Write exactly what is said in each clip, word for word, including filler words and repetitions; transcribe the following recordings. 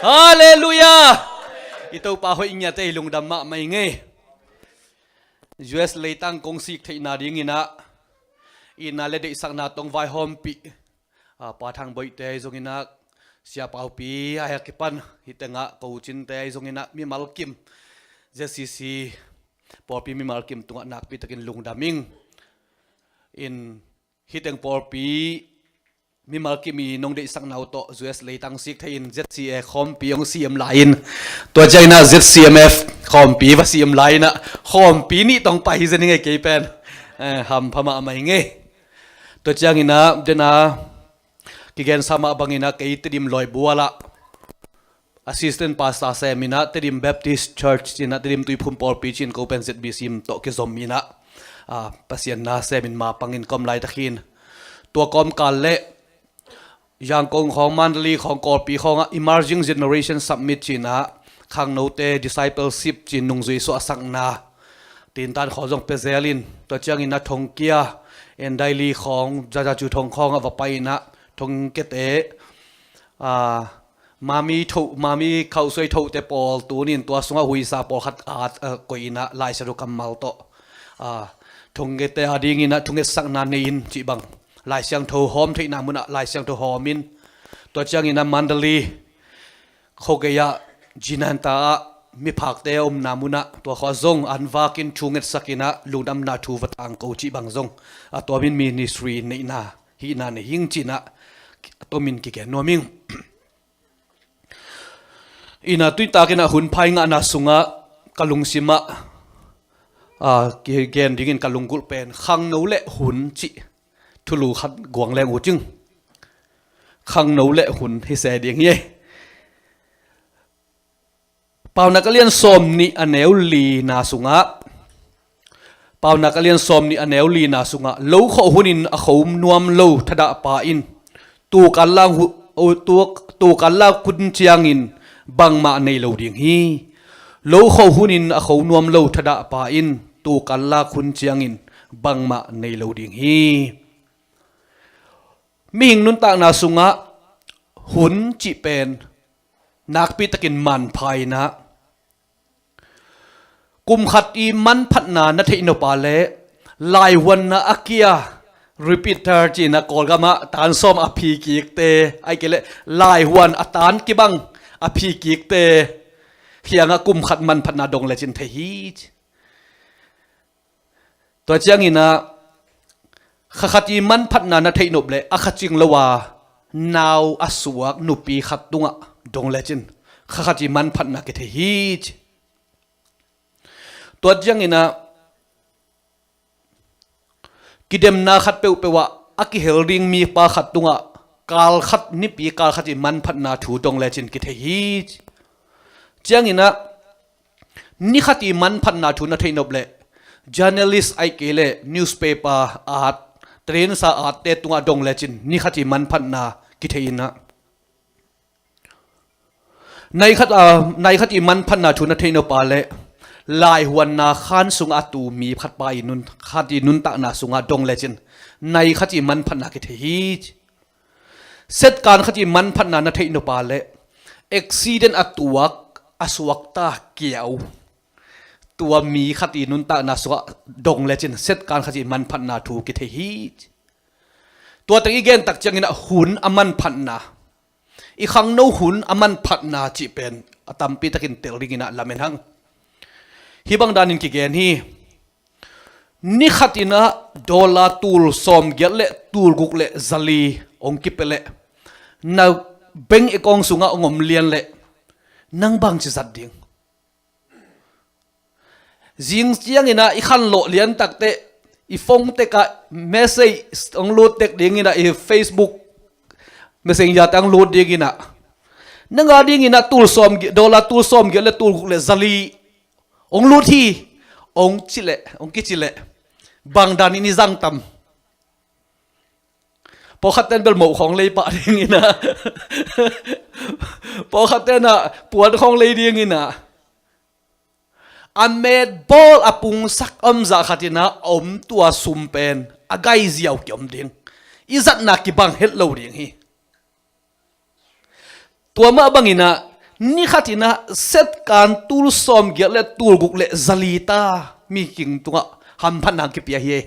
Halleluiah. I Topa hoih ngiat ei, lungdam mahmah ing ei. U S leitang kong sik theihna dinginah itna le deihsakna tawh vaihawmpih, ah, Pa Thang Boih te ahi zonginah, Sia Pau Pi ahi a kipan hih tengah ko cinte ahi zonginah, mimal kim Z C C pawlpi mimal kim tungah nakpi takin lungdam ing. In hih teng pawlpi mimal kim i nong deihsakna uh tawh U S leitang sik thei in Z C A khawmpi hong siam lai in, tua cianginah Z C M F khawmpi va siam lai inah, khawmpi nih tawh pai hi zen ing ei kei pen. Eh, hampha mahmah ing ei. Tua cianginah dena kigensa mah banginah kei Tedim Lawibual ah assistant pastor sem inah, Tedim Baptist Church ci-inah, Tedim Tuiphum pawlpi ci-in ko pen Z B C tawh kizom inah, ah, Pasian na sem in mapangin ka om laitak hi in, tua kawmkal le Yangon khawng, Mandalay khawng, Kawlpi khawngah Emerging Generation Summit ci-inah, khangnote discipleship ci-in nungzui suahsakna tintan khawng zong pia zel in, tua cianginah Thongkia, Endaili khawng, Jajachu Thong khawngah va pai inah, Thongkiate, ah, Mami tho, Mami khauhsuai thote pawl tunin tua sungah huisa pawlkhat at, ah, koih inah Lai Siangtho kammal tawh, ah, Thongkiate a dinginah thungetsakna nei in cih bang, Lai Siangtho hawm theihna munah Lai Siangtho hawm in, tua cianginah Mandalay khua gei-ah Jinanta ah miphakte a omna munah tua khua zong an vakin thungetsak inah lungdamna thu va tangko cih bang zong, a tuamin ministry neihna hihna nei hing ci-inah a tomin kigen nuam ing. Inah tuitakinah hun phaingahna sungah ka lungsimah, ah, kigen dingin ka lunggulh pen khangno le hun cih thulu khat guang leng uh cing. Khangno le hun hi se ding hi ei. Paunak a lian sawm nih a neu lina sungah, Paunak a lian sawm nih a neu lina sungah, lo khawh hunin a kho nuam lo thadahpa in tukan lak hu-, tuk-, tukan lak hun ciangin bangmah nei lo ding hi. Lo khawh hunin a kho nuam lo thadahpa in tukan lak hun ciangin bangmah nei lo ding hi. Mihing nuntakna sungah hun cih pen nakpi takin manpha inah, kum khat i manphatna na theih nop a le laihuanna a kia, repeater ci-inah Kawlgamah tan sawm a phikikte, ahih kei leh laihuan a tan kibang a phikikte kiangah kum khat manphatna dong lecin thei hi ci. Tua cianginah kha khat i manphatna na theih nop le a kha cing lo a nau a suak nupi khat tungah dong lecin kha khat i manphatna kithei hi ci. Tua cianginah kidemna khat peuhpeuh ah a kihel ding mipa khat tungah kal khat, nipi kal khat i manphatna thu dong lecin kithei hi ci. Cianginah ni khat i manphatna thu na theih nop le journalist ahih kei le newspaper at, trensa atte tungah dong lecin ni khat i manphatna kithei inah, nai khat, ah, nai khat i manphatna thu na theih nop a le laihuanna khan sungah a tu mi khat pa i nun, khat i nuntakna sungah dong lecin nai khat i manphatna kithei hi ci. Setkan khat i manphatna na theih nop a le accident a tuak a suakta kiau, tua mi khat i nuntakna sungah dong lecin setkan khat i manphatna thu kithei hi ci. Tua teng i gen tak cianginah hun a manphatna, i khangno hun a manphatna cih pen a tampi takin tel dinginah lamen hang. Hih bang danin kigen hi. Ni khat inah dollar tul sawmgiat le tul guk le zali hong kipia le na bank account sungah hong om lian le nang bangci zat ding? Zing cianginah i khanlawh lian takteh i phone tekah message hong lut tek dinginah, i Facebook Messenger te hong lut dinginah, nang a dinginah tul sawmgiat, dollar tul sawmgiat le tul guk le zali hong lut hi, hong ci leh, hong kici leh bang danin i zang tam? Pawlkhat ten bel moh khawng lei pah dinginah, pawlkhat tenah puan khawng lei dinginah, a metbawl a pungsak om zah khat inah a om tua sum pen a gaiziau kiom ding, i zatna kibang het lo ding hi. Tua mah banginah Ni khat in ah set kan tul sawmgiat le tul guk le zali ta mi king tungah hamphatna kipia hi.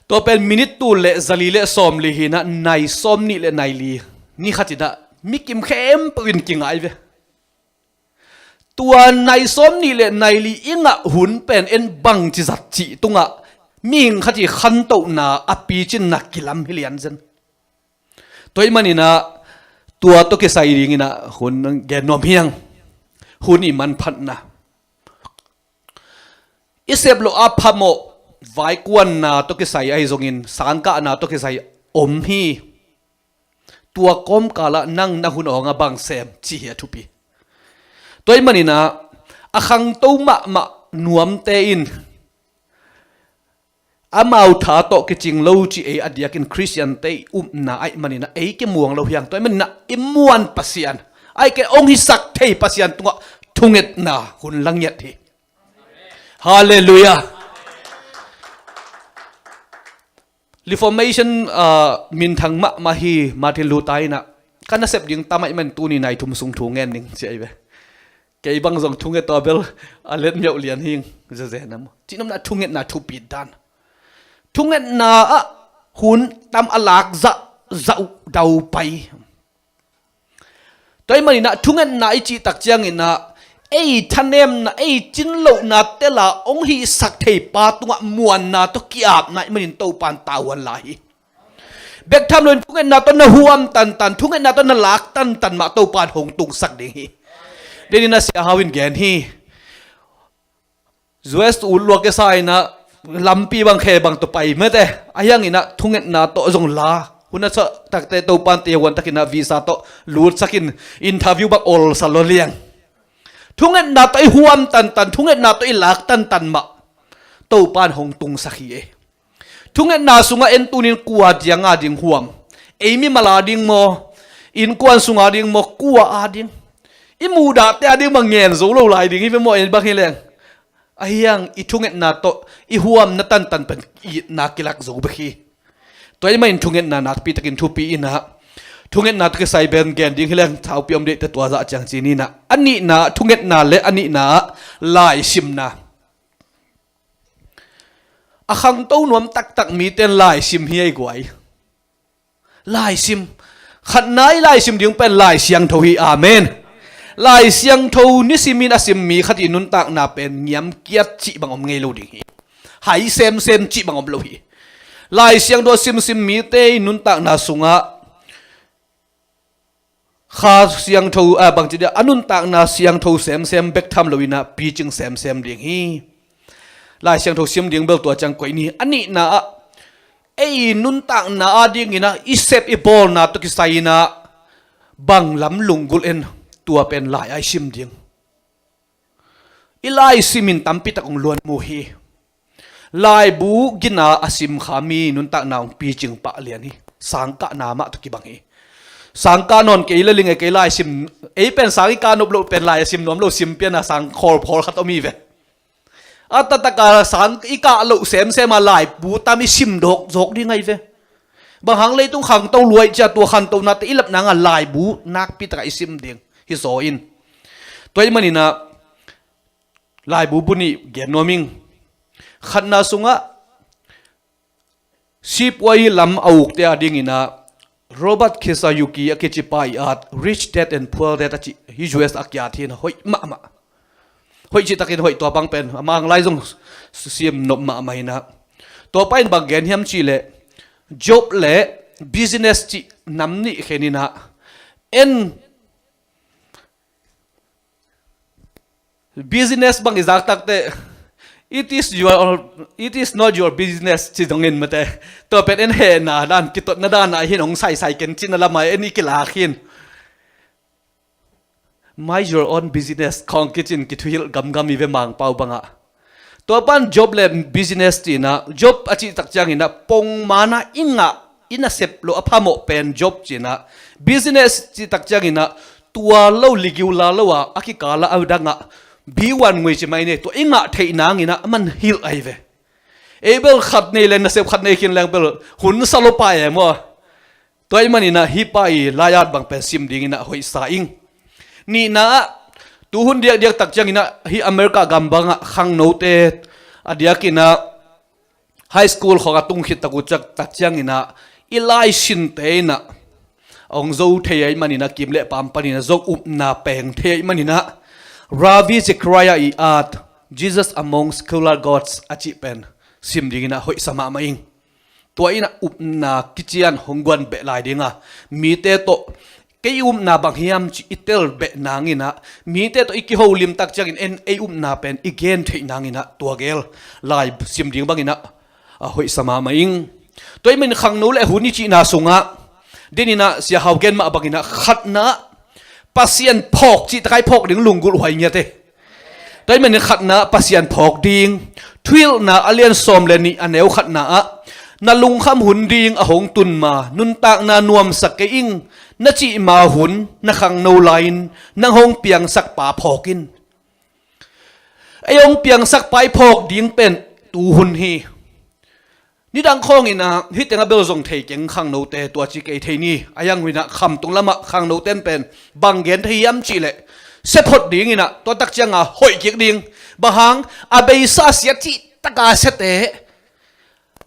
Tua pen minit tul le zali le sawmli hi in ah nai sawmnih le nai li ni khat in ah mi kim khempeuh in kingai ve. Tua nai sawmnih le nai li i ngah hun pen en bangci zat cih tungah mihing khat i khantohna a picinna kilam hi lianzen. Tua ahih manin ah tua tawh kisai dingin ah hun gen nuam hi hang. Hun i manphatna, i sep loh a phamawh vaikuanna tawh kisai ahi zongin sangkahna tawh kisai om hi. Tua kawmkalah nang na hun awng a bang sem cih hi a thupi. Tua ahih manin ah a khangto mahmah nuamte in amau tha tawh kicing lo cih ei a diakin Khristiante i upna ahih manin ah ei kimuang lo hi hang. Tua ahih manin ah i muan Pasian, ahih kei leh hong hisak thei Pasian tungah thungetna hun la ngiat hi. Halleluiah. Reformation, ah, minthang mahmah hi Martin Luther in ah, ka nasep ding tam ahih manin tuni nai thum sung thu ngen ning ci ahi ve. Kei bang zong thunget uh a bel a let miauh lian hing. Zezen a maw, cihnopna thungetna thupi dan. Thungetna ah hun tam a lak zah zah uh daupai. Tua ahih manin ah thungetna i cih tak ciangin ah ei thanemna, ei cinlohna tela hong hihsak thei pa tungah muanna tawh ki-apna ahih manin Topan tavuan la hi. Bek tham loin thungetna tawh na huam tantan, thungetna tawh na lak tantan mah Topan hong tungsak ding hi. Denin a sia hau in gen hi. U S tu ut luak kesa in ah lampi bang khe bang tawh pai mete. Ahi hangin ah thungetna tawh zong la. Hun a sa takte Topan te huan takin ah visa tawh lutsakin interview bang olsa lo liang. Thungetna tawh i huam tantan, thungetna tawh i lak tantan mah Topan hong tungsak hi e. Thungetna sungah en tunin kua diang a ding huam? Ei mimal a ding maw? Innkuan sung a ding maw? Kua a ding? I muhdahte a ding bang ngen zo lo lai ding hi ve maw, en bang hi leng? Ahi hang i thungetna tawh i huamna tantan pen itna kilak zo bek hi. Tua ahih manin thungetna nakpi takin thupi in ah, thungetna tawh kisai pen gen ding hi leng thaupi om deihte tua zah ciang ci ni in ah. A nihna, thungetna le a nihna ah laisimna. A khangto nuam taktak mite in laisim hi a i guai. Laisim. Khatna i laisim ding pen Lai Siangtho hi. Amen. Lai Siangtho nisimin a sim mi khat i nuntakna pen ngiamkiat cih bang om ngei lo ding hi. Hai semsem cih bang om lo hi. Lai Siangtho a simsim mite i nuntakna sungah Kha Siangtho, ah, bangci dia, a nuntakna siangtho semsem bek tham lo in ah picing semsem ding hi. Lai Siangtho sim ding bel tua ciang koih ni. A nihna ah ei nuntakna a dingin ah i sep i bawlna tawh kisai in ah bang lam lunggulh en, tua pen lai a i sim ding. I lai simin tampi tak hong luan mu hi. Laibu gina a sim kha mi nuntakna hong picing pah lian hi. Sangkahna mah tawh kibang hi. Sangkah nawn kei le ling e, kei lai sim, ei pen sang i kah nop loh pen lai a sim nuam lo sim pian a sang khawlphawl khat om hi ve. A taktak a sang i kah loh semsem a laibu tam i sim dawk zawk ding ahi ve. Bang hang leitung khangto luai cia tua khantonate i lap nang a laibu nakpi tak a i sim ding hi zaw in. Tua ahih manin ah laibu bu nih gen nuam ing. Khatna sungah sipuai lam a ukte a dingin ah Robert Kiyosaki a kici pa i at Rich Dad and Poor Dad a cih hi, U S a kiat hi in ah hoih mahmah. Hoih cih takin hoih, tua bang pen a mang lai zong siam nop mahmah in ah. Tua pa in bang gen hiam cih leh Job le business cih nam nih khen in ah en business bang i zak takte, it is your, it is not your business ci dongin mate. Tua pen en hehna dan, kitotna dan ah hin hong saisai ken cihna lamah en i kilak hin. Mind your own business khawng kicin kithuhilh gamgam hi ve Mangpau bangah. Tua pan Job le business cih in ah, Job a cih tak ciangin ah pongman a i ngah, i nasep loh a phamawh pen Job cih in ah, business cih tak ciangin ah tua lo, ligyu la lo a, a kikal a a dang ah B one ngui ci mai ni, tua i ngah theih nangin ah a man hilh ahi ve. Ei bel khat nei leng, nasep khat nei khin leng bel hun sa lo pa e maw. Tua ahih maninah hih pa i lai-at bang pen sim dinginah hoihsa ing. Nihna ah, tuhun diakdiak tak cianginah hih America gam bangah khangnote a diakinah high school khawng a tung khit tak uh ciak tak cianginah i laisinte inah a hong zo thei ahih maninah kim le paam paninah zong upna peng thei ahih maninah Ravi Zacharias i at Jesus Among Secular Gods a cih pen sim dinginah hoihsa mahmah ing. Tua inah upna kician hong guan beh lai dinga mite tawh kei upna bang hiam cih i tel beh nanginah mite tawh i kiholim tak ciangin en ei upna pen i gen theih nanginah tua gel lai sim ding banginah a hoihsa mahmah ing. Tua ahih manin khangno le hun i cihna sungah deninah Sia Hau gen mah banginah khatna Pasian phawk cih takai phawk ding lunggulh huai ngiate. Tua ahih manin khatna Pasian phawk ding. Thuhilhna a lian sawm le nih a neu khatna ah na lungkham hun ding a hong tun ma nuntakna nuamsak kei ing na cih ma hun na khangno lai-in nang hong piangsak pa phawk in. Ei hong piangsak pa i phawk ding pen tuhun hi. Nidang khawnginah hih tengah bel zong thei keng khangnote tua ci kei thei ni. A hiang huinah khamtung lamah khangnoten pen bang gen thei hiam cihleh sia phot dinginah tua tak cianga hoih kik ding. Bang hang a beisa siat cih taka siate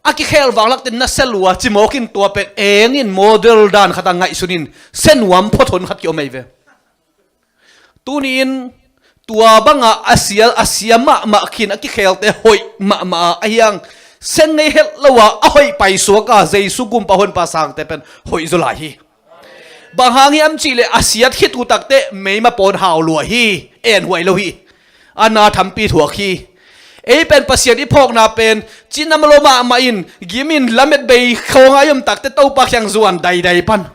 a kikhel vanglakte na sia lua cimawkin tua pen engin model dan khata ngaihsunin sia nuam phot hon khat kiom ei ve. Tuni-in tua banga a sia a sia mahmah khin a kikhelte hoih mahmah a hiang seng ngei het lo a a hoih paisuak a Jesu gumpa honpa sangte pen hoih zaw lai hi. Bang hang hiam cihleh a siat khit uh takte meima pawn hau lua hi. En huai lo hi. A na thampi thuak hi. Ei pen Pasian i phawkna pen cinam lo mahmah in gimin lamet bei khawnga i om takte Topa kiang zuan daidai pan.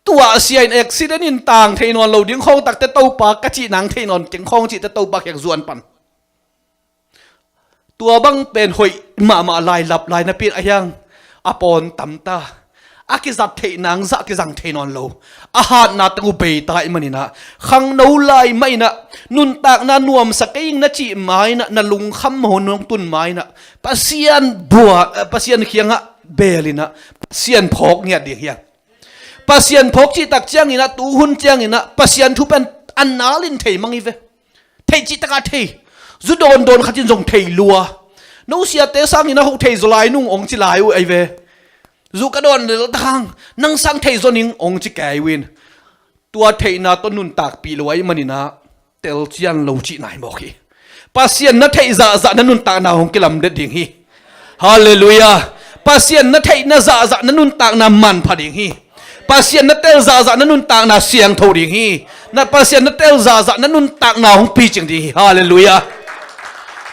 Tua sia in accident in tang thei nawn lo ding khawng takte Topa ka cih nang thei nawn keng khawng cihte Topa kiang zuan pan. Tua bang pen hoih mahmah lai lap lai napi in a hiang a pawn tamta a kizat theih nang zah kizang thei nawn lo a hatna teng uh beita ahih maninah khangno lai mah inah nuntakna nuamsa kei ing na cih ma inah na lungkham hong tun ma inah Pasian bua Pasian khiangah beel inah Pasian phawk ngiat ding hiang. Pasian phawk cih tak cianginah tuhun cianginah Pasian thu pen a nalin thei mang hi ve. Theih cih takah thei. Zu dawndawn khatin zong thei lua. No siate sangin a hoh thei zaw lai nung ong ci lai uh ei ve. Zu ka dawn lel tak hang nang sang thei zaw ning ong ci kei uh in. Tua theihna tawh nuntakpih lo ahih maninah telcian lo cihna hi mawk hi. Pasian na theih zahzah na nuntakna hong kilamdet ding hi. Halleluiah. Pasian na theihna zahzah na nuntakna manpha ding hi. Pasian na tel zahzah na nuntakna siangtho ding hi. Na Pasian na tel zahzah na nuntakna hong picing ding hi. Halleluiah.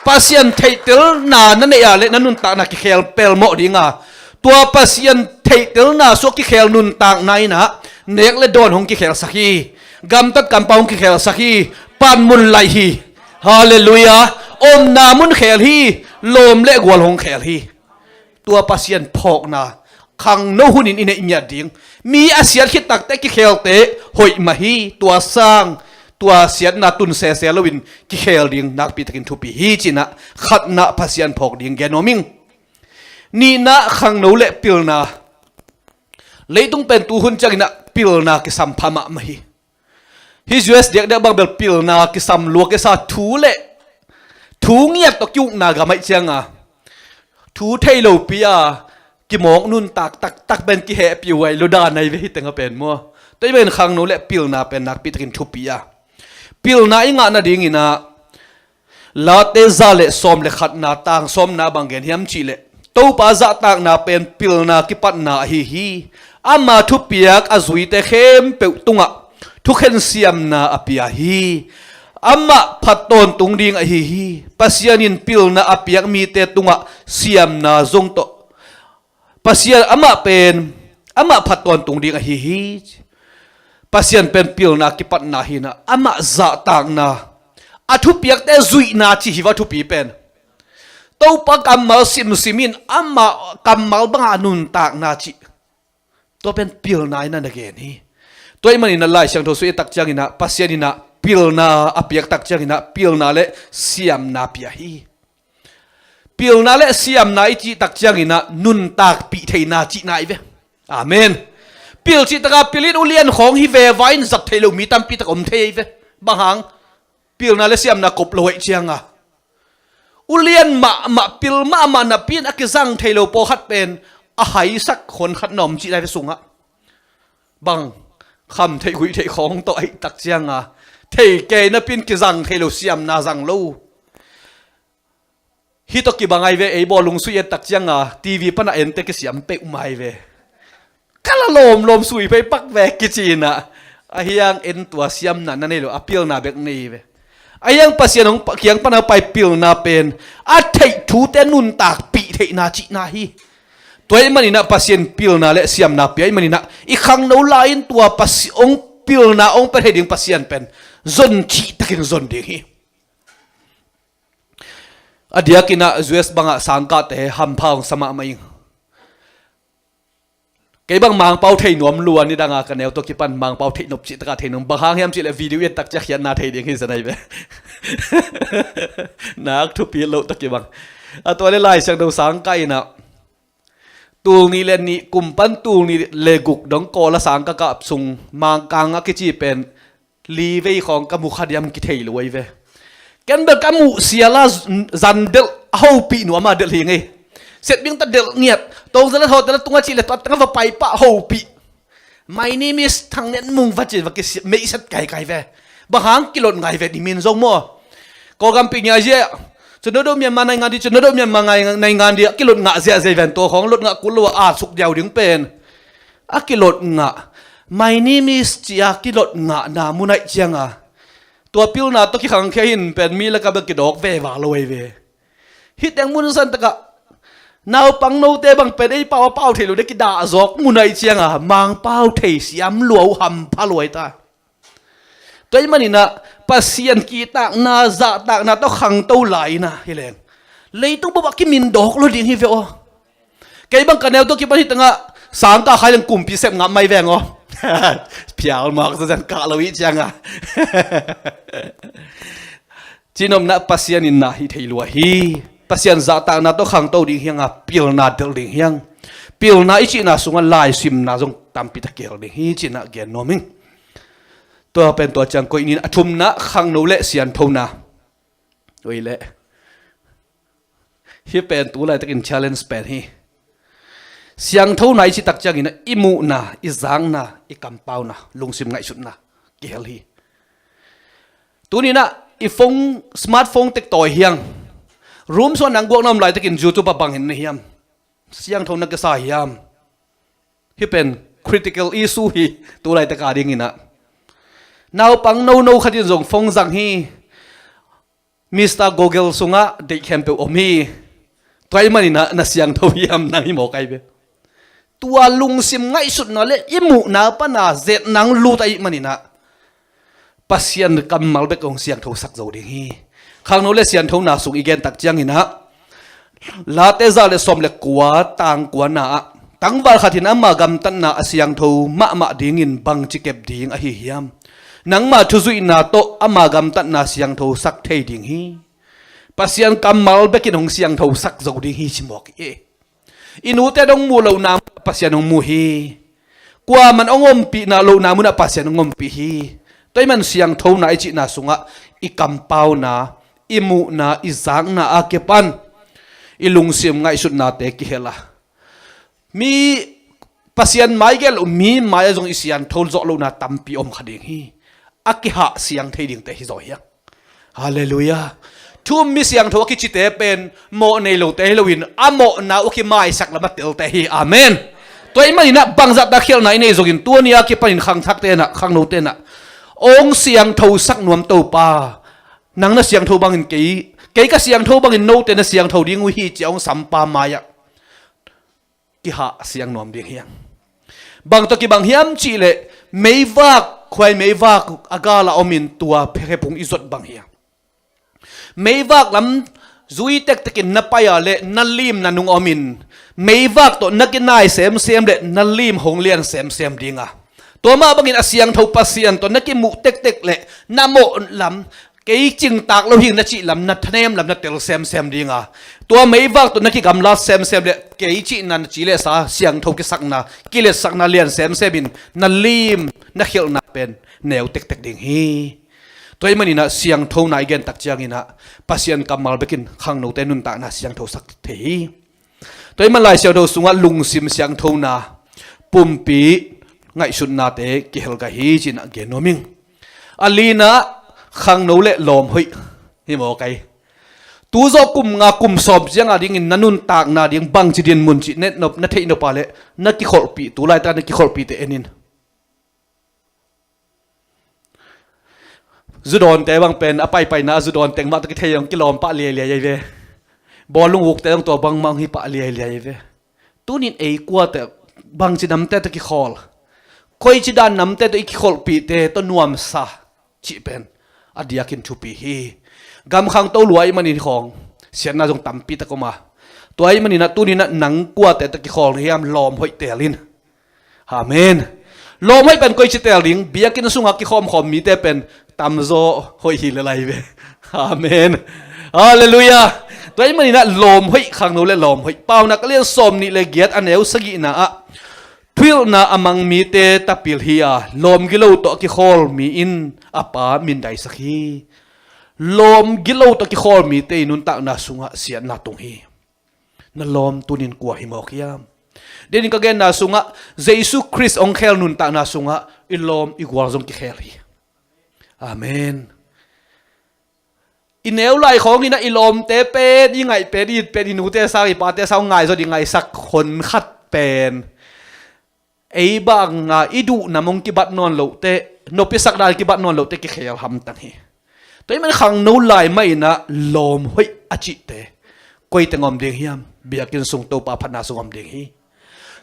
Pasian theihtelna na neih ah le na nuntakna kikhel pelmawh dinga tua Pasian theihtelna suak kikhel nuntakna inah nek le dawn hong kikhelsak hi. Gamtat kampau hong kikhelsak hi. Panmun laih hi. Halleluiah. Omna mun khel hi. Lawm le gual hong khel hi. Tua Pasian phawkna khangno hunin i neih ngiat ding. Mi a siat khit takte kikhelte hoih mah hi. Tua sang tua siatna tun sese loin kikhel ding nakpi takin thupi hi cinah khatna Pasian phawk ding gen nuam ing. Nihna khangno le pilna. Leitung pen tuhun cianginah pilna kisam pha mahmah hi. Hih U S diakdiak bang bel pilna kisam lua kisa thu le thu ngiat tawh kiukna gam ahih cianga thu thei lopi a kimawk nuntak taktak pen kihehpih huai lo dan ahi ve hih tengah pen maw. Tua ahih manin khangno le pilna pen nakpi takin thupi a pilna i ngah nadinginah Late za le sawm le khatna tang sawmna bang gen hiam cihleh Topa zahtakna pen pilna kipatna ahi hi. Ama thupiak a zuite khempeuh tungah thukhen siamna a pia hi. Amah phat tawntung ding ahi hi. Pasian in pilna a piak mite tungah siamna zong tawh Pasian amah pen amah phat tawntung ding ahi hi. Pasian pen pilna kipatna hinah amah zahtakna a thupiakte zuihna cih hi va thupi pen. Topa kammal simsim in amah kammal bangah a nuntakna cih tua pen pilna inah na gen hi. Tua ahih maninah Lai Siangtho sung i tak cianginah Pasian inah pilna a piak tak cianginah pilna le siamna pia hi. Pilna le siamna i cih tak cianginah nuntakpih theihna cihna ahi ve. Amen. Pil cih taka pil in ulian khawng hi veva in zat theih lo mi tampi tak om thei ve. Bang hang? Pilna le siamna kop lo aih cianga ulian mahmah, pil mahmah napi in a kizang thei lo pawlkhat pen a haisak hon khat na om cih lai ve sungah. Bang, kham theih guih theih khawng tawh aih tak cianga thei kei napi in kizang thei lo, siamna zang lo. Hih tawh kibang ai ve, ei bawlung sui et tak cianga T V pana ente kisiam peuhmah ai ve. Ka la lawmlawm sui pei pak ve kici inah, a hiang en tua siamna na nei lo, a pilna bek nei ve. A hiang Pasian hong pa-, kiang pana pai pilna pen a theih thute nuntakpih theihna cihna hi. Tua ih maninah Pasian pilna le siamna pia ih maninah i khangno lai-in tua Pasi-, hong pilna hong pia thei ding Pasian pen zon cihtakin zon ding hi. A diakinah U S bangah sangkahte hampha hong sa mahmah ing. Kei bang Mangpau thei nuam lua, nidanga ka neu tawh kipan Mangpau theih nop cih takah thei nuam. Bang hang hiam cihleh video i et tak ciah khiatna thei ding hi zanai ve. Nak thupi loh tawh kibang. A tua le Lai Siangtho sangkah inah tul nih le nih kum pan tul nih le guk dong Kawl a sangkah kap sung Mangkang a kici pen li vei khawng ka mu kha diam kithei lo ahi ve. Ken bel ka muh siala z-, zan delh a hopih nuam a delh hi ngei. Setbing ta delh ngiat. Tawngzala thawtala tunga cihleh tua tanga va paipah hopih. My name is Thang Net Mung va ci va kisi-, meihset kaikai ve. Bang hang kilot ngai ve ding min zong maw. Kawlgam pi ngia zia. Cun dodo Myanmar naingan di, cun dodo Myanmar ngai-, naingan di a kilot ngah ziahziah ven tua khawng lot ngah kul lo a suk diau ding pen. A kilot ngah. My name is cia kilot ngah na munaih cianga tua pilna tawh kikhangkhia hin pen mi laka bel kidawk veva lo ei ve. Hih teng mun san takah naupang note bang pen ei pau a pau thei lo de kidah zawk munaih cianga Mangpau thei siam lua uh hampha luai ta. Tua ih maninah Pasian kihtakna zahtakna tawh khangto lai inah hileng leitung bobah kimindawk lo ding hi ve aw. Kei bang ka neu tawh kipan hi tangah sangkah khai leng kumpi sep ngah mai veng aw. Phial mawk zazan kah lo ih cianga. Cinomna Pasian in na hi thei lua hi. Pasian zahtakna tawh khangto ding hianga pilna delh ding hiang. Pilna i cihna sungah laisimna zong tampi tak kihel ding hi cinah gen nuam ing. Tua pen tua ciang koih nin a thumna khangno le sianthona. Oi le. Hih pen tu laitakin challenge pen hi. Siangthona i cih tak ciangin i muhna, i zakna, i kampauna, lungsim ngaihsutna kihel hi. Tuninah i phone, smartphone tek tawi hiang. Room sungah nang guakna om laitakin YouTube a bangin na hiam? Siangthona kisa hiam? Hih pen critical issue hi tu laitak a dinginah. Naupang nono khatin zong phone zang hi. Mister Google sungah deih khempeuh om hi. Tua ih maninah na siangtho hiam nang hi mawk ai ve. Tua lungsim ngaihsutna le i muhna pana zet nang lut ahih maninah Pasian kammal bek hong siangthosak zo ding hi. Khangno le sianthona sung i gentak cianginah Late za le sawm le kua tang kuana ah tangval khat in ama gamtatna a siangtho mahmah dingin bangci kep ding ahi hiam? Nangma thuzuihna tawh ama gamtatna siangthosak thei ding hi. Pasian kammal bekin hong siangthosak zo ding hi ci mawk hi. I nute dong muh lohna munah Pasian hong mu hi. Kuaman hong ompihna lohna munah Pasian hong ompih hi. Tua ih man siangthona i cihna sungah i kampauna, i muhna, i zakna a kipan i lungsim ngaihsutnate kihel a, mi Pasian mai gel lo mi mai-ah zong i siangtho zawh lohna tampi om kha ding hi. A kihah siang thei dingte hi zaw hiang. Halleluiah. Thu um mi siangtho a kicite pen mawh nei lote hi loin a mawhna uh kimaisak lam a telte hi. Amen. Tua ih maninah bangzahta khialhna i nei zongin tuani a kipanin khangthak tenah khangno tenah hong siangthosak nuam Topa, nang na siangtho bangin kei, kei ka siangtho bangin note na siangtho ding uh hi cia hong sampa mai-ah kihah siang nuam ding hiang. Bang tawh kibang hiam cihleh meivak, khuai meivak a gala omin tua phekhepung i zot bang hiang. Meivak lam zui tektekin na pai-a le na lim na nung omin meivak tawh na kinai semsem le na lim hong lian semsem dinga, tua mah bangin a siangtho Pasian tawh na kimuh tektek le na mawh lam Kei cingtak lo hing na cih lam na thanem lam na tel semsem ding a, tua meivak tawh na kigamlat semsem le kei cihna na ci le sa siangtho kisakna, kiletsakna lian semsem in na lim na khialhna pen neu tektek ding hi. Tua ahih maninah siangthona i gentak cianginah Pasian kammal bekin khangnote nuntakna siangthosak thei hi. Tua ahih man Lai Siangtho sungah lungsim siangthona pumpi ngaihsutnate kihelgah hi cinah gen nuam ing. A linah khangno le lawm hoih hi maw kai. Tu zawh kum nga kum sawm ciang a dingin na nuntakna ding bangci din mun cih netnop na theih nop a le na kikholhpih tu laitaka na kikholhpihte en in. Zudawnte bang pen a paipaina a zudawn teng mah tawh kithei hong kilawm pah liailiai ei ve. Bawlung ukte zong tua bangmah hong hi pah liailiai ei ve. Tunin ei kuate bangci namte tawh kikhawl, koici dan namte tawh i kikholhpihte tawh nuamsa cih pen a diakin thupi hi. Gam khangto lua ahih manin khawng siatna zong tampi tak om a, tua ahih maninah tuninah nang kuate tawh kikhawl na hiam lawm hoih tel in. Amen. Lawm hoih pen koici tel ding, biakinn sungah kikhawmkhawm mite pen tamzaw hoih hi le lai ve. Amen. Halleluiah. Tua ahih maninah lawm hoih, khangno le lawm hoih. Paunak a lian sawm nih le giat a neu sagihna ah thuhilhna a mang mite tapil hi a, lawm gilo tawh a kikhawl mi in a pa mindaisak hi. Lawm gilo tawh a kikhawl mite i nuntakna sungah siatna tung hi. Na lawm tunin kua hi mawk hiam? Denin ka genna sungah Jesu Khrist hong khel nuntakna sungah i lawm i gual zong kikhel hi. Amen. I neu lai khawngin ah i lawmte pen, i ngaih pen, i it pen, i nute sang, i pate sang ngaihzaw ding ngaihsak hon khat pen ei banga i duhnam hong kibat nawn lohteh, nopisak dan kibat nawn lohteh kikhel hamtang hi. Tua ahih man khangno lai mah inah lawm hoih a cihte koi teng om ding hiam? Biakinn sung Topa phatna sung om ding hi.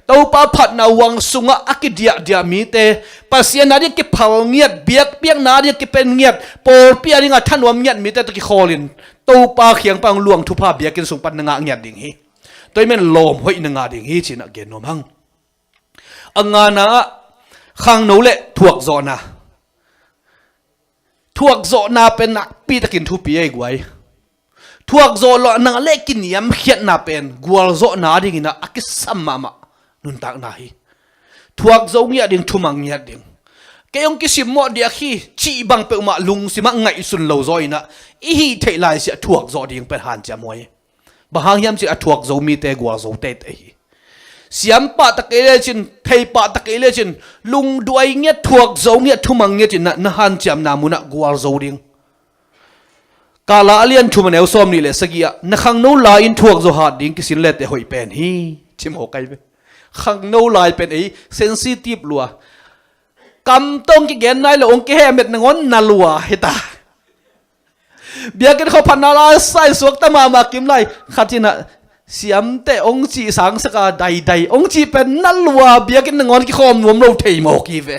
Topa phatna huang sungah a kidiahdiah mite, Pasian a ding kiphal ngiat, biakpiakna a ding kipen ngiat, pawlpi a dingah thanuam ngiat mite tawh kikhawlin Topa kiang pan luang thupha biakinn sung pan na ngah ngiat ding hi. Tua ahih man lawm hoih na ngah ding hi cinah gen nuam hang. A ngana ah khangno le thuakzawhna. Thuakzawhna pen nakpi takin thupi ei guai. Thuakzawh lohna le kiniamkhiatna pen gualzawhna dinginah a kisam mahmah nuntakna hi. Thuakzo ngiat ding, thumang ngiat ding. Kei hong kisimmawh diak hi cih bang peuhmah lungsimah ngaihsun lo zaw inah i hih theih laisiah thuakzawh ding pen hanciam huai. Bang hang hiam cih a thuakzo mite gualzo teitei hi. Siam pah ta kei lecin, thei pah ta kei lecin, lungduai ngiat, thuakzo ngiat, thumang ngiat in na, na hanciamna munah gualzo ding. Kala a lian thum a neu sawm nih le sagih ah na khangno lai-in thuakzo hat ding kisin lete hoih pen hi. Cimawh kai ve. Khangno lai pen ei sensitive lua. Kam tawh hong kigen nai lo, hong kihehmet nangawn na lua hita. Biakinn khuaphatna la sa in suakta mahmah kim lai. Khat inah siamte hong cih sangsak a daidai hong cih pen na lua, biakinn nangawn kikhawm nuam lo thei mawk hi ve.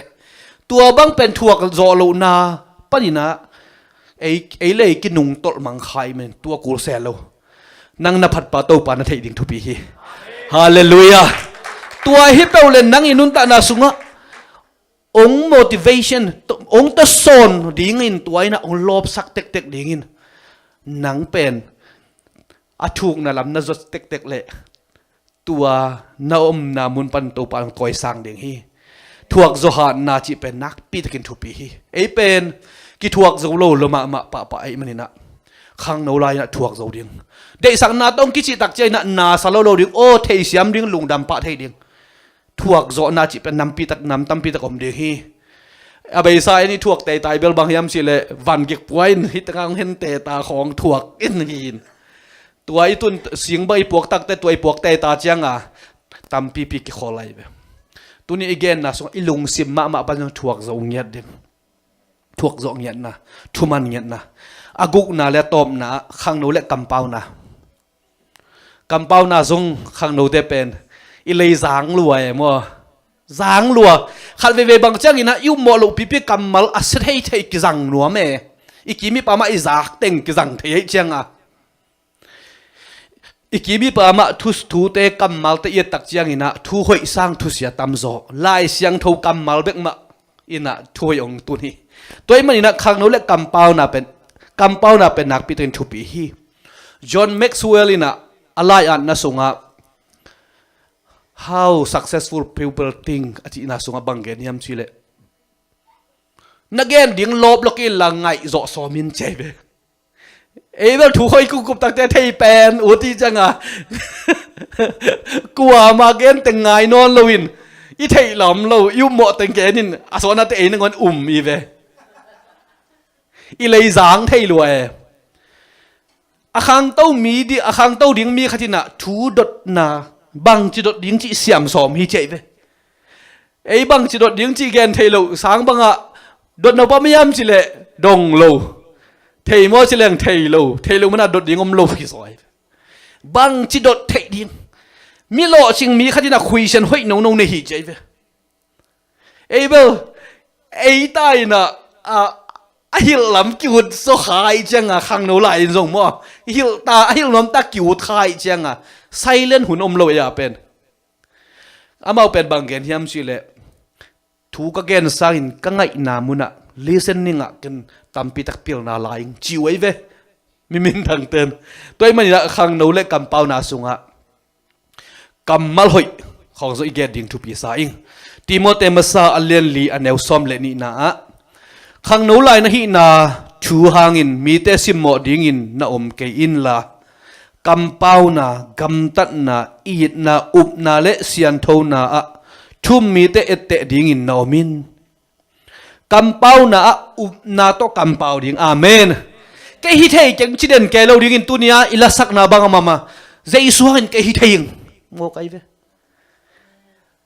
Tua bang pen thuak zawh lohna paninah ei, ei le ei kinungtolh mangkha i men tua kul se lo. Nang na phatpa Topa na theih ding thupi hi. Halleluiah. Tua hi peuh le nang i nuntakna sungah ong motivation, ong tawsawn dingin tua inah ong lawpsak tektek dingin nang pen a thukna lam na zot tektek leh tua na omna mun pan Topa ong kawisang ding hi. Thuakzo hatna cih pen nakpi takin thupi hi. Ei pen kithuakzo lo lo mahmah pahpah ahih maninah khangno lai-inah thuakzo ding. Deihsakna tawh ong kicihtak ciah inah nasa lo lo ding, aw theisiam ding, lungdam pah thei ding. Thuakzawhna cih pen nampi tak, nam tampi tak om ding hi. A beisa en i thuak teitai bel bang hiam cih leh van gik pua in hih tengah hong hen teta khawng thuak in hi in. Tua i tun singba i puak takte tua i puak teta cianga tampipi kikhawl lai ve. Tuni i genna sungah i lungsim mahmah pan thuakzo ngiat ding. Thuakzawh ngiatna, thuman ngiatna. A gukna le a tawpna ah khangno le kampauna. Kampauna zong khangnote pen i lei zang lua e maw? Zang lua. Khat veivei bang cianginah i ummawh loh pipi kammal a sia thei thei kizang nuam e. I kim i pam ah i zak teng kizang thei ahih cianga i kim i pam ah thu, thute kammalte i ettak cianginah thu hoih sang thusia tamzaw, Lai Siangtho kammal bek mah inah thu hoih hong tun hi. Tua ahih maninah khangno le kampauna pen Kampauna pen nakpi takin thupi hi. John Maxwell in ah a lai-atna sungah How Successful People Think a cihna sungah bang gen hiam cih leh, na gen ding lawp lawk inla ngaih zawh sawm in ci hi ve. Ei bel thu hoih kukkup takte thei pen ut hi cianga kuamah gen teng ngai nawn loin i theih lam lo i upmawh teng gen in a suahnate ei nangawn um hi ve. I leizang thei lua e. A khangto mi di, a khangto ding mi khat in ah thu dotna bangci dot ding cih siam sawm hi ci hi ve. Ei bangci dot ding cih gen thei lo, sang bangah dot no pah hiam cih leh dong lo. Thei maw cih leng thei lo, thei lo manah dot ding om lo hi zaw hi. Bangci dot theih ding. Mi lawhcing mi khat in ah khuisian hoih nono nei hi ci hi ve. Ei bel, ei ta in ah, a, a hilh lam ki-ut zaw kha hi cianga khangno lai-in zong maw. Hilh ta, a hilh nuam ta ki-ut kha hi cianga silent hun om lo ei a pen. Amau pen bang gen hiam cih leh, thu ka gen sangin ka ngaihna munah listening ah ken tampi tak pilna lai ing ci uh ei ve. Mi minthangten. Tua ahih manin ah khangno le kampauna sungah kammal hoih khawng zong i gen ding thupi sa ing. Timote masa a lian li a neu sawm le nihna ah, khangno lai na hihna thu hangin mite simmawh dingin na om kei inla, kampauna, gamtatna, itna, upna le sianthona ah thu-um mite etteh dingin na om in. Kampauna ah upna tawh kampau ding. Amen. Kei hi thei keng ci den kei lo dingin tuni-a i lasakna bang a mama, Jesu hangin kei hi thei ing. Mawk ai ve.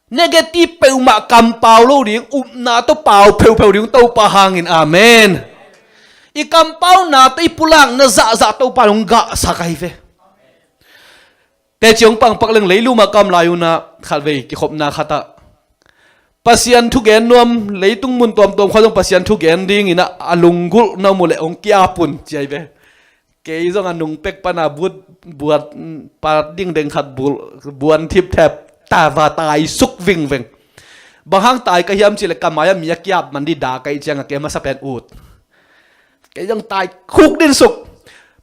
Negative peuhmah kampau lo ding, upna tawh pau pheupheu ding Topa hangin. Amen. I kampauna tawh i pulakna zahzah Topa in hong gahsak ai ve. Teci hong pangpak leng leilumah ka om lai unah khatvei kikhopna khatah Pasian thugen nuam, leitung mun tuamtuam khua zong Pasian thugen dingin ah a lunggulh na om uh leh hong ki-ap un ci ai ve. Kei zong a nung pek pana but buat, mm, pat dingdeng khat bul, buan thipthep ta va tai suk vingveng. Bang hang tai ka hiam cih leh ka mai-ah mi a ki-ap man ding dah ka hih ciangah kei masa pen ut. Kei zong tai khuk din suk.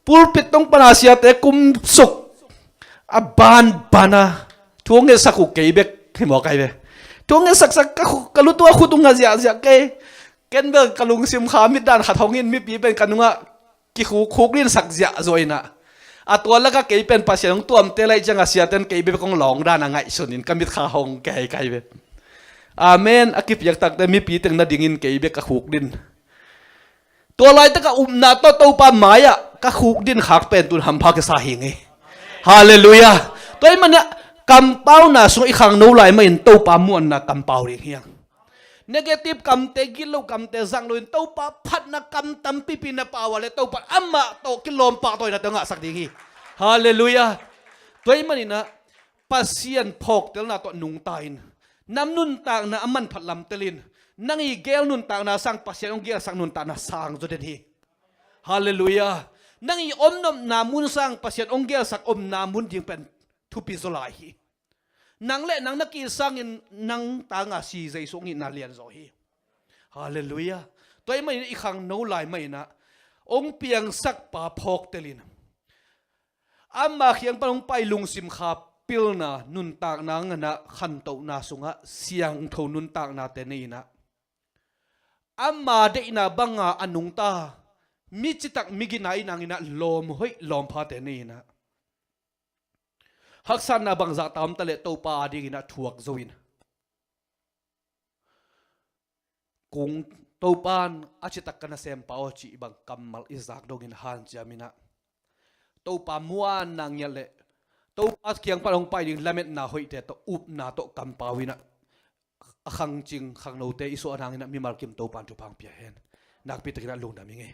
Pulpit tong pana siate kum suk. A banban a thu hong ngetsak uh kei bek hi mawk ai ve. Thu hong ngetsaksak ka khu-, ka lutua khut uh ngah ziahziah kei. Ken bel ka lungsim kha mitdan khat hong in mipi pen ka nungah kikhukkhuk dinsak ziahzaw inah, a tua lakah kei pen Pasian hong tuamte lai ciangah siaten kei bek hong lawng dan a ngaihsun in ka mitkha hong kei kai ve. Amen. A kipiak takte mipi teng na dingin kei bek ka khuk din. Tua laitakah upna tawh Topa mai-ah ka khuk din khak pen tun hampha kisa hi ngei. Halleluiah. Tua ahih manin kampauna sungah i khangno lai mahin Topa muanna kampau ding hiang. Negative kamte, gilo kamte zang loin Topa phatna kam tampipi na pau a le Topa amah tawh kilawm pahtawi na tawh ngahsak ding hi. Halleluiah. Tua ahih maninah Pasian phawktelna tawh nungta in, nam nuntakna a manphat lamtelin, nang i gel nuntakna sang Pasian hong gelsak nuntakna sang zaw den hi. Halleluiah. Nang i omnopna mun sang Pasian hong gelsak omna mun ding pen thupi zaw lai hi. Nang le nang na ki sangin nang tanga si Jesu hong itna lian zaw hi. Halleluiah. Tua ahih manin i khangno lai mahinah hong piangsak pa phawktelin ama kiang pan hong pai lungsim kha pilna nuntakna nganah khantohna sungah siangtho nuntaknate nei inah ama deihna banga a nungta mi citak mi gina inanginah lawm hoih lawm phate nei inah haksatna bangzah ta om ta leh Topa a dinginah thuak zo in kung Topa in a citak ka nasem pa aw cih bang kammal i zak dongin hanciam inah Topa muanna ngiat leh Topa kiang pan hong pai ding lametna hoihte tawh upna tawh kampau inah a khangcing khangnote i suah nanginah mimal kim Topa in thupha hong pia hen. Nakpi takinah lungdam i ngei.